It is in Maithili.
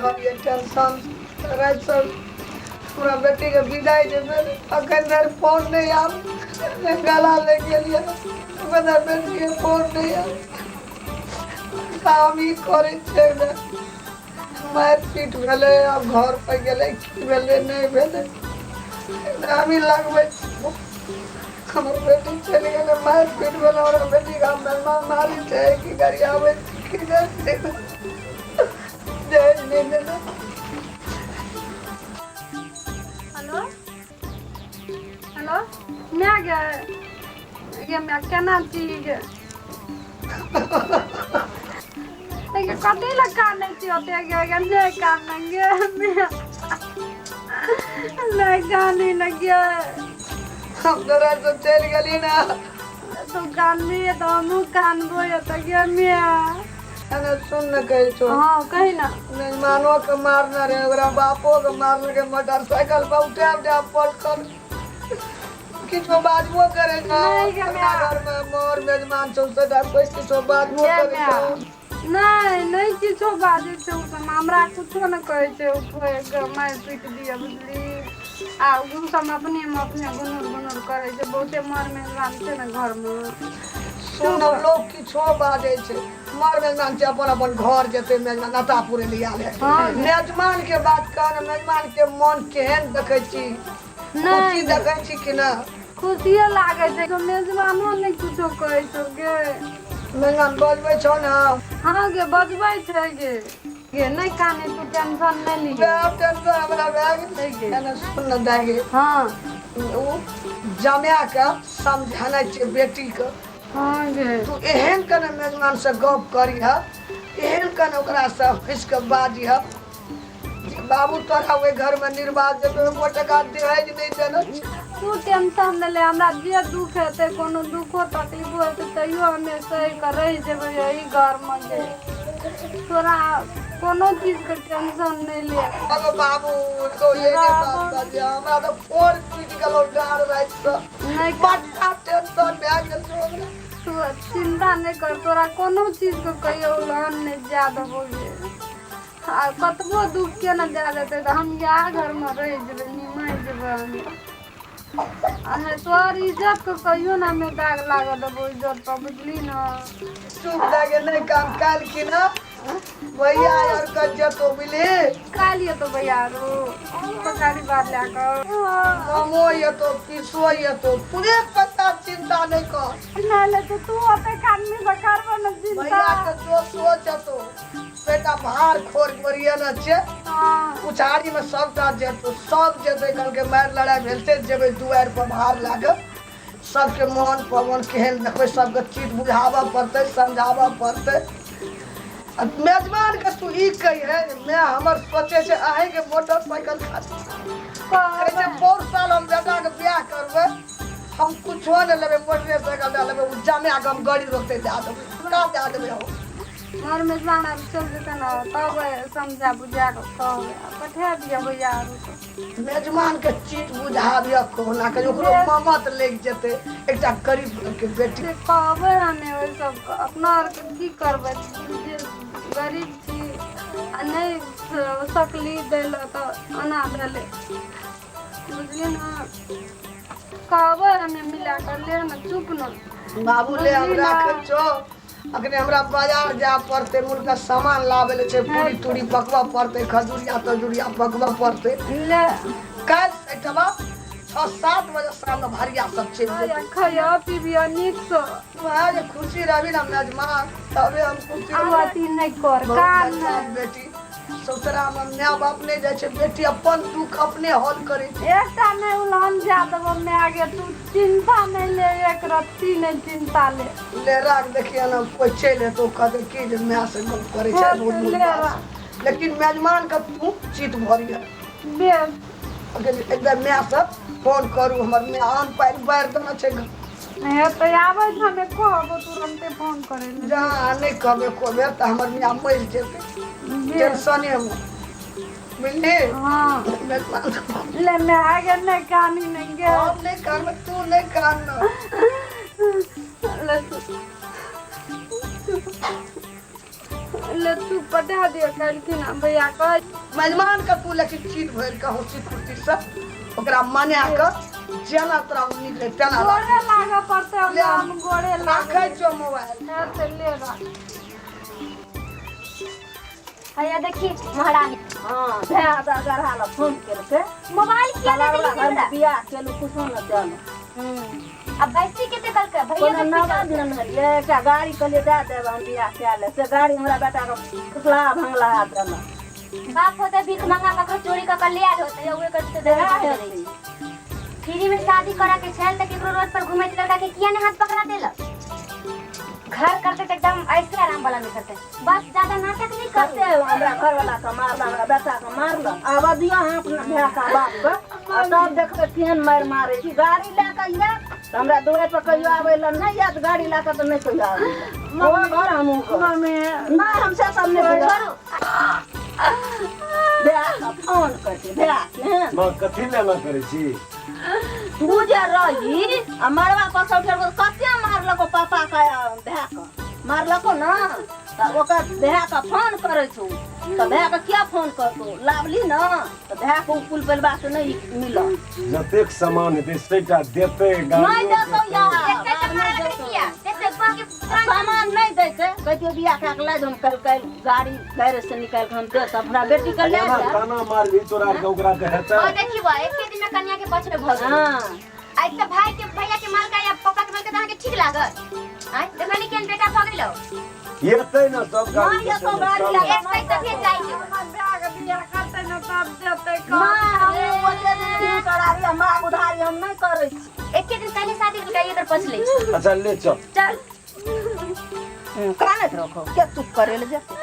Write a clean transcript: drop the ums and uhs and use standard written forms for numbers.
उठल ये टेंशन रातिसँ हमरा बेटीके विदाइ जे भेल अखन धरि फोन नहि आयल ने गला लागि गेल यऽ अखन धरि बेटीके फोन नहि आयल काम ई करै छै ने मारि पीट भेलै आब घर पर गेलै की भेलै नहि भेलै हम ई लगबै छी हमर बेटी चलि गेलै मारि पीट भेलै हमरा बेटीके हम मारै छै कि गरियाबै छै की नहि दहेज नहि देना। हेलो हेलो, my गे, गे my, केना छी गे? गे कथी लए कानै छी ओते गे? गे नहि कानै गे my, नहि कानै ने गे। हम तोरा से चलि गेली ना। तू कानबी तऽ हमहूँ कानबो तऽ गे my. अरे सुन न, कहै छौ। हाँ, कही ना। मेजमानो के मारने रहे, ओकरा बापो के मारलकै, मोटरसाइकिल पर उठा उठा पटकल। किछो बाजबो करे ना। नहीं गे अपना माय। घर में मोर मेजमान छौ से कोई किछो बाजबो गे करे माय। छौ? नहि नहि, किछो बाजै छै ओ सब, हमरा कुछो नहि कहै छै ओ। मारि पीट दिअ बुझली, आ ओ सब अपने मे अपने गुनुर गुनुर करै छै। बहुते मर मेहमान छै ने घरमे। सुन, लोग किछो बाजै छै, मर मेजमान छै, अपन अपन घर जेतै। मेजमान नाता पुरे लिए आयल है। मेजमान के बात कह ने, मेजमान के मन केहन देखै छी? खुशी नहि देखै छी कि ना? खुशिये लागै छै तो मेजबानो नहि कुछो कहै छौ गे। मेजमान बजबै छौ ने? हाँ गे, बजबै छै गे। गे नहि काने, तू टेंशन नहि लिहे। बे टेंशन हमरा भए छै गेल। गे। एना सुन ने दाइ गे। हाँ। ओ जमाए के समझाना छै बेटी के। हाँ गे। तू एहन कने मेजमान से गप करीह, एहन कने ओकरा से हँसि के बाजिह जे बाबू तोरा ओहि घर में निर्वाह जेतौ, एको टका दहेज नहि देने छै। तू टेंशन नहि ले, हमरा जे दुख हेतै, कोनो दुखो तकलीफो हेतै, तैयो हमे सहि कऽ रहि जेबै एहि घरमे गे। तोरा कोनो चीजके टेंशन नहि ले। अरे बाबू तो ये नहि बात बाजिह, हमरा तऽ फोन टूटि गेलौ डाँड़ राति से। नहि। बड्डा टेंशन भए गेल छौ हमरा। तू चिंता नहि कर, तोरा कोनो चीजके कहियो उलहन नहि जाय देबो गे। आ कतबो दुख के ने दए देतै तऽ हम इएह घरमे रहि जेबै, निमहि जेबै हम। आ नहि तोहर इज्जतके कहियो ने हमे दाग लागऽ देबो इज्जत पर, बुझली ने? चुप भए गेल, नहि काम। काल्हि की ना भैया आर के जेतो, बुझली? काल्हि एतो भैया रो पकारी बात लए कऽ। मामो एतो, पीसो एतो, पूरे पता, चिंता नहि कर। नहि ले, तऽ तू ओतेक आदमी से करबो ने चिंता। भैया के जो सोच एतो, बेटा भार खोर गोरिये छै। उछारी में सबटा जेतो, सब जेतै। कहलकै मारि लड़ाइ भेल छै, जेबै दुआरि पर भार लए कऽ। सबके मोहन पवन केहन देखबै, सबके चीज बुझाबऽ पड़तै, समझाबऽ पड़तै। आ मेजबानके तू ई कहिहे जे माय हमर सोचै छै अहीँके मोटरसाइकिल खातिर। कहै छै पौर साल हम बेटाके बियाह करबै, हम कुछो नहि लेबै, मोटरेसाइकिल दए लेबै, ओ जमाके हम गाड़ी रोकतै दए देबै, का दए देबै हम। मर मेजबान आर चलि जेतै ने तब समझा बुझा कऽ कहबै आ पठा दिअ भैया आरके। मेजमान के चीज बुझाबिय कहुना के, ओकरो ममत लागि जेतै एकटा गरीब घर के बेटी। से कहबै हमे ओहि सबके। अपना आरके की करबै जे गरीब छी आ नहि सकली दै लए तऽ ओना भेलै, बुझलियै ने? कहबै हमे मिला कऽ। ले ने, चुप ने। बाबू ले, हम बुझली ने? राखै छौ। अखने हमरा बाजार जाय पड़तै, मुर्गा सामान लाबै लए छै, पूरी तूरी पकबऽ पड़तै, खजुरिया तजुरिया पकबऽ पड़तै। ले। काल्हि एहिठमा 6-7 बजे शाममे भरिया सब चलि जेतै। खैया पीबिया नीकसँ। वएह जे खुशी रहबी ने मेजमान, तबे हम खुशी आब रहबै। अथी नहि कर। बहुत कान धन्यवाद बेटी। ससुरामे माय बाप नहि जाइ छै, बेटी अपन दुख अपने हल करै छै। एकटा नहि उलहन जा देबो माय गे, तू चिंता नहि ले, एक रत्ती नहि चिंता ले। ले राख। देखिए ने, कोई चलि एतौ, कहतै की जे माय से गप करै छै। हँ, बहुत तऽ बहुत ले बात राख। लेकिन मेजमान के तू चित भरिहे। बेस। एकदम माय से फोन करू, हमर माय आन पानि बारि देने छै। हे तऽ आबै छै, हमे कहबो तुरन्ते फोन करै लए। जा नहि कहबै एको बेर तऽ हमर माय मरि जेतै टेंशने मे, बुझली? हाँ। मेजमान से फोन। ले मैं आगे नहीं कानी नहीं गे। हम नहि कानबै, तू नहि कान। ले। ले चुप पटा दिअ काल्हिखिन भैया कहै मेजमान के तू लेकिन चीट भरि के हंसी फुर्ती से ओकरा मना के जेना तोरा नीक रहे तेना गोरे लागऽ पड़तै ले हमरा हम गोरे राखै लागै छौ मोबाइल हँ तऽ ले राख हैया देखी महारानी हाँ भए गढ़ा लए फोन केलकै मोबाइल किया दे कलावला देली घरमे हमरा बियाह केलू कुछो नहि देलहुँ अब बैसी कते कलके भैया कोनो के नवा दिन हलियै एकटा गाड़ी कहलियै दए देब हम बियाह कए ले से गाड़ी हमरा बेटाके फुसला भंगला देलक बाप होते भीख मंगा ककरो चोरी कऽ के ले आयल होते उहे करते दे सएह दै हेतै फ्री में शादी करा के छल त केकरो रोड पर घुमैत लड़का के किया ने हाथ पकड़ा देलक घर करते त एकदम ऐसे आराम वाला नहीं करते बस ज्यादा नाटक नहीं कते करो हमरा घरवला के मारलक हमरा बेटा के मारलक आबऽ दिअ अहाँ अपना भाय के बापके आ तब देखबै केहन मारि मारै छी गाड़ी लए कऽ आयत तऽ हमरा दुआरि पर कहियो आबै लए नहि आयत गाड़ी लए कऽ तऽ नहि कहियो आबै लए ओ घर हमहूँ घर मम्मी नहि हम से सब नहि बुझब छोड़ू भाय के फोन करतै भाय केहन माँ कथी लेना करै छी तू जे रही आ मरबा पर से उठेलको कते मारलको पापा के भाय के मारलको ना तऽ ओकर भाय के फोन करै छौ तऽ भाय के किया फोन करतौ लावली ना तऽ भाय के ओ कुल परिवार से नहीं मिलल जतेक सामान हेतै सैटा देतै नहीं गाड़ियो देतौ देतै। यार देखते त नहीं मारा देतौ। किया देखते बाप के प्राण सामान नहीं दैते कहितियो बियाह कए के लाइ हम काल्हि काल्हि गाड़ी गैरेज से निकालि के हम देत हमरा बेटी के ले एना जा ताना मारबी तोरा के ओकरा के हेतै और देखी बा एके दिन में कन्या के पक्ष में भऽ गेल हाँ आइ तऽ भाई के भैया के मालका या पापा के मालका तऽ अहाँके ठीक लागत आइ देखली केहन बेटा भऽ गेलौ एतै ने सब गाड़ी नहि एतौ गाड़ी चल। लगा। एक पैसा फेर जाइ जेबै हमर बियाह के बियाह करतै ने तब देतै नहि हम ओते दिन दिन करारी हम मांग उधारी हम नहि करै छी एके दिन पहिले शादी के एकर पछलै छै अच्छा ले चल चल कानैत रखो के चुप करे ले जेतै